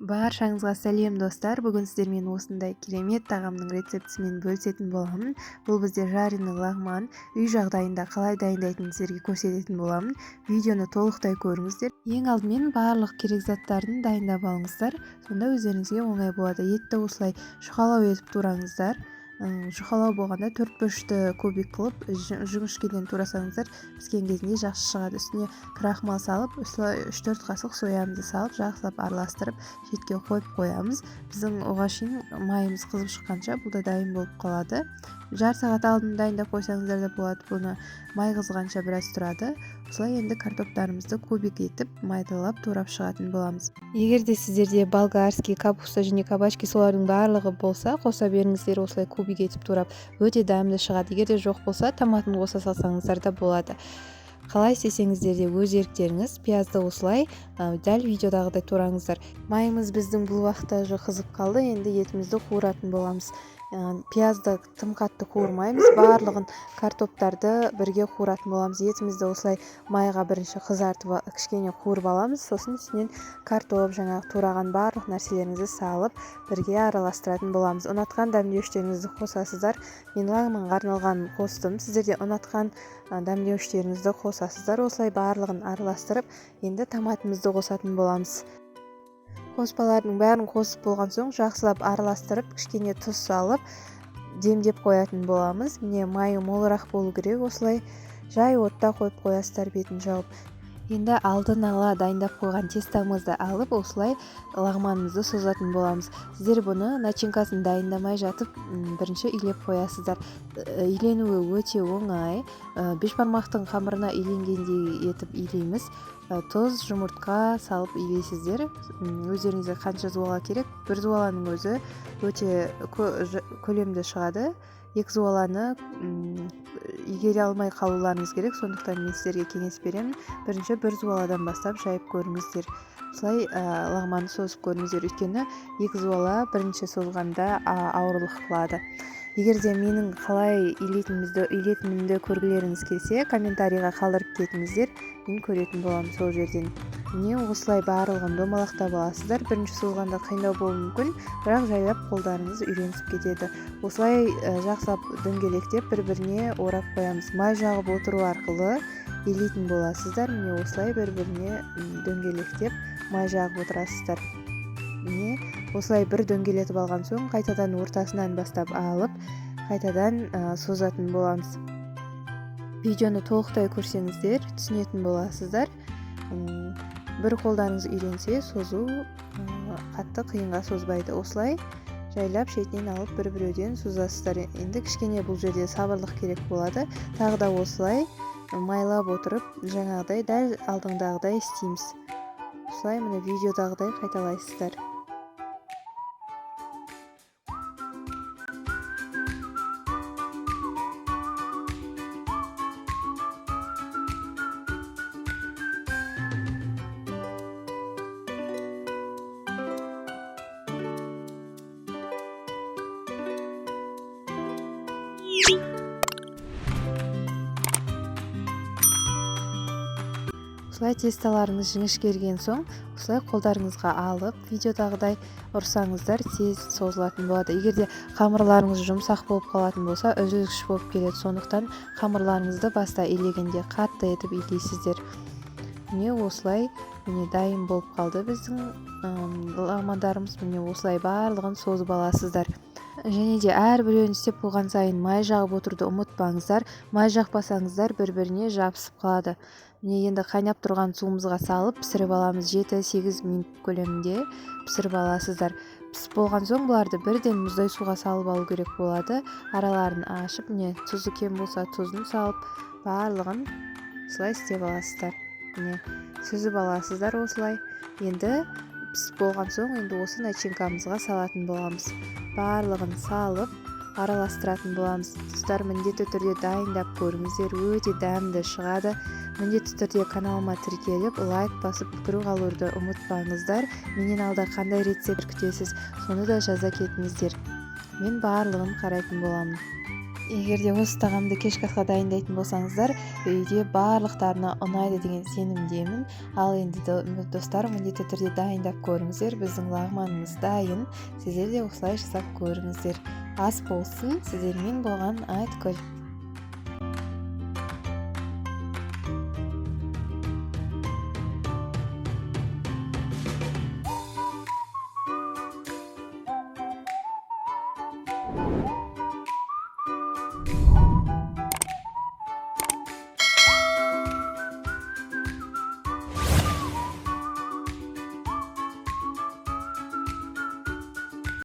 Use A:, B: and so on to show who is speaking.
A: Баршаңызға сәлем, достар! Бүгін сіздермен осындай керемет тағамның рецептісімен бөлісетін боламын. Бұл бізде жареный лағман. Үй жағдайында қалай дайындайтынын сіздерге көрсететін боламын. Видеоны толықтай көріңіздер. Ең алдымен барлық керек заттарын дайындап алыңыздар, сонда өздеріңізге оңай болады. Етті осылай жұқалау етіп тураңыздар. Жұқалау болғанда төрт бұрышты кубик қылып жіңішкеден турасаңыздар, піскен кезінде жақсы шығады. Үстіне крахмал салып, осылай 3-4 қасық соямызды салып, жақсылап араластырып, шетке қойып қоямыз. Біздің оға шейін майымыз қызып шыққанша бұл да дайын болып қалады. Жарты сағат алдын дайындап қойсаңыздар да болады, бұны май қызғанша біраз тұрады. Осылай енді картоптарымызды кубик етіп майдалап турап шығатын боламыз. Егер де сіздерде болгарский капуста және кабачки, солардың барлығы болса, қоса беріңіздер. Осылай кубик етіп турап, өте дәмді шығады. Егер де жоқ болса, томатын қоса салсаңыздар да болады. Қалай істесеңіздер де өз еріктеріңіз. Пиязды осылай дәл видеодағыдай тураңыздар. Майымыз біздің бұл уақытта уже қызып қалды. Енді етімізді қуыратын боламыз. Пиязды тым қатты қуырмаймыз, барлығын картоптарды бірге қуыратын боламыз. Етімізді осылай майға бірінші қызартып, кішкене қуырып аламыз. Сосын үстінен картоп, жаңағы тураған барлық нәрселеріңізді салып, бірге араластыратын боламыз. Ұнатқан дәмдеуіштеріңізді қосасыздар. Мен лагманға арналған қостым, сіздер де ұнатқан дәмдеуіштеріңізді қосасыздар. Осылай барлығын араластырып, енді томатымызды қосатын боламыз. Қоспалардың бәрін қосып болған соң, жақсылап араластырып, кішкене тұз салып, демдеп қоятын боламыз. Міне, майы молырақ болу керек. Осылай жай отта қойып қоясыздар бетін жауып. Енді алдын ала дайындап қойған тестамызды алып, осылай лағманымызды созатын боламыз. Сіздер бұны начинкасын дайындамай жатып бірінші илеп қоясыздар. Иленуі өте оңай. Бешбармақтың қамырына иленгендей етіп илейміз. Тұз, жұмыртқа салып илейсіздер. Өздеріңізге қанша зуала керек. Бір зуаланың өзі өте көлемді шығады. Екі зуаланы игере алмай қалуларыңыз керек, сондықтан мен сіздерге кеңес беремін: бірінші бір зуаладан бастап жайып көріңіздер. Осылай лағманды созып көріңіздер, өйткені екі зуала бірінші созғанда ауырлық қылады. Егер де менің қалай илейтінімді көргілеріңіз келсе, комментарийға қалдырып кетіңіздер, мен көретін боламын сол жерден. Міне, осылай барлығын домалақтап аласыздар. Бірінші созғанда қиындау болуы мүмкін, бірақ жайлап қолдарыңыз үйренісіп кетеді. Осылай жақсылап дөңгелектеп, бір біріне орап қоямыз. Май жағып отыру арқылы илейтін боласыздар. Міне, осылай бір біріне дөңгелектеп, май жағып отырасыздар. Міне, осылай бір дөңгелетіп алған соң, қайтадан ортасынан бастап алып, қайтадан созатын боламыз. Видеоны толықтай көрсеңіздер, түсінетін боласыздар. Бір қолдарыңыз үйренсе, созу қатты қиынға созбайды. Осылай жайлап шетінен алып, бір біреуден созасыздар. Енді кішкене бұл жерде сабырлық керек болады. Тағы да осылай майлап отырып, жаңағыдай дәл алдыңдағыдай істейміз. Осылай, міне, видеодағыдай қайталайсыздар. Осылай тестоларыңыз жіңішкерген соң, осылай қолдарыңызға алып, видеодағыдай ұрсаңыздар, тез созылатын болады. Егер де қамырларыңыз жұмсақ болып қалатын болса, үзілгіш болып келеді. Сондықтан қамырларыңызды баста илегенде қатты етіп илейсіздер. Міне, осылай, міне, дайын болып қалды біздің лағмандарымыз. Міне, осылай барлығын созып аласыздар. Және де әрбіреуін істеп болған сайын май жағып отыруды ұмытпаңыздар. Май жақпасаңыздар, бір біріне жабысып қалады. Міне, енді қайнап тұрған суымызға салып, пісіріп аламыз. 7-8 минут көлемінде пісіріп аласыздар. Пісіп болған соң, бұларды бірден мұздай суға салып алу керек болады. Араларын ашып, міне, тұзы кем болса, тұзын салып, барлығын осылай істеп аласыздар. Міне, сүзіп аласыздар осылай. Енді пісіп болған соң, енді осы начинкамызға салатын боламыз. Барлығын салып, араластыратын боламыз. Достар, міндетті түрде дайындап көріңіздер, өте дәмді шығады. Міндетті түрде каналыма тіркеліп, лайк басып, пікір қалдыруды ұмытпаңыздар. Менен алда қандай рецепт күтесіз, соны да жаза кетіңіздер, мен барлығын қарайтын боламын. Егер де осы тағамды кешкі асқа дайындайтын болсаңыздар, үйде барлықтарына ұнайды деген сенімдемін. Ал енді, достар, міндетті түрде дайындап көріңіздер. Біздің лағманымыз дайын. Сіздер де осылай жасап көріңіздер. Ас болсын! Сіздермен болған Айткүл.